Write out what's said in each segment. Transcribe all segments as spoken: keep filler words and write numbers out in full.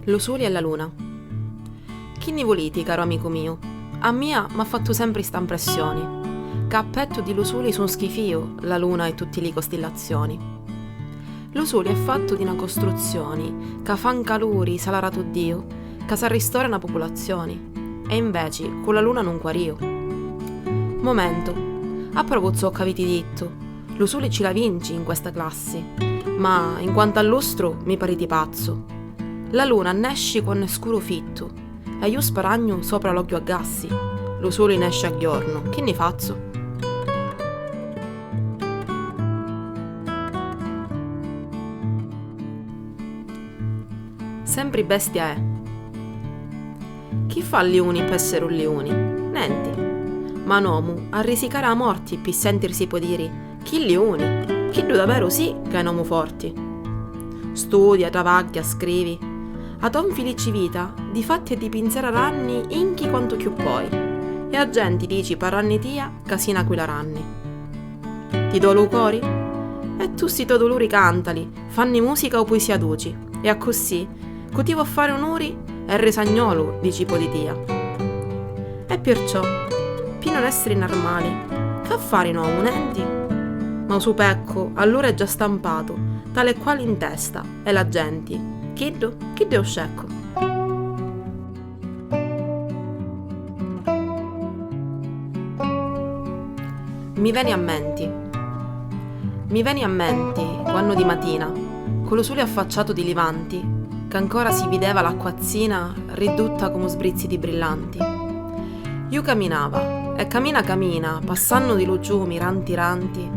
Lu suli e la luna. Chi nni vuliti, caru amicu miu? A mia m'ha fattu sempri sta 'mpressioni, ca a pettu di lu suli sun schifìu la luna e tutti li costillazioni. Lu suli è fattu di na costruzzioni ca fa 'n caluri, s'ha laratu Diu, ca s'arristora na pupulazioni, e inveci cu la luna nun quarìu. Momentu, approvu zoccu aviti dittu, lu suli ci la vinci in questa classi, ma in quantu a lustru mi pariti pazzu. La luna nesci quannu è scuru fittu, e iu sparagnu sopra l'occhiu a gassi. Lu suli nesci a ghiornu, chi nni fazzu? Sempri bestia è. Chi fa liuni p'esseri un liuni? Nenti. Ma n'omu a risicari a morti pi sentirsi poi diri: "Chi liuni! Chiddu daveru sì ca è n'omu forti!" Studia, travagghia, scrivi. A to 'nfilici vita di fatti e di pinsera ranni inchi quantu chiù poi, e a genti dici parranni tia ca si n'aquila ranni. Ti dolu u cori? E tu sti to duluri cantali, fanni musica o puisia duci, e accussì, cu ti vo fari unuri, è risagnolu, dici poi di tia. E pirciò, pi non essiri narmali, c'ha fari n'omu, nenti? Ma u supeccu allura è già stampatu, tale e quali in testa, e la genti: "Chiddu? Chiddu è u sceccu." Mi veni a menti. Mi veni a menti quannu di matina, cu lu suli affacciatu di livanti, c'ancora si videva l'acquazzina ridutta comu sbrizzi di brillanti. Iu caminava, e camina camina, passannu di lu ciumi ranti ranti,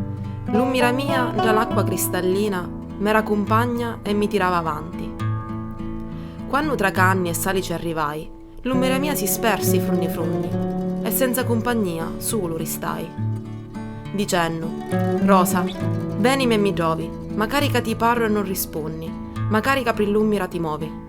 l'ummira mia ntra l'acqua cristallina m'era cumpagna e mi tirava avanti. Quannu tra canni e salici arrivai, l'ummira mia si spersi frunni frunni, e senza cumpagnia sulu ristai. Dicennu: "Rosa, venimi e mi trovi, macari ca ti parru e non rispunni, macari ca pri l'ummira ti movi."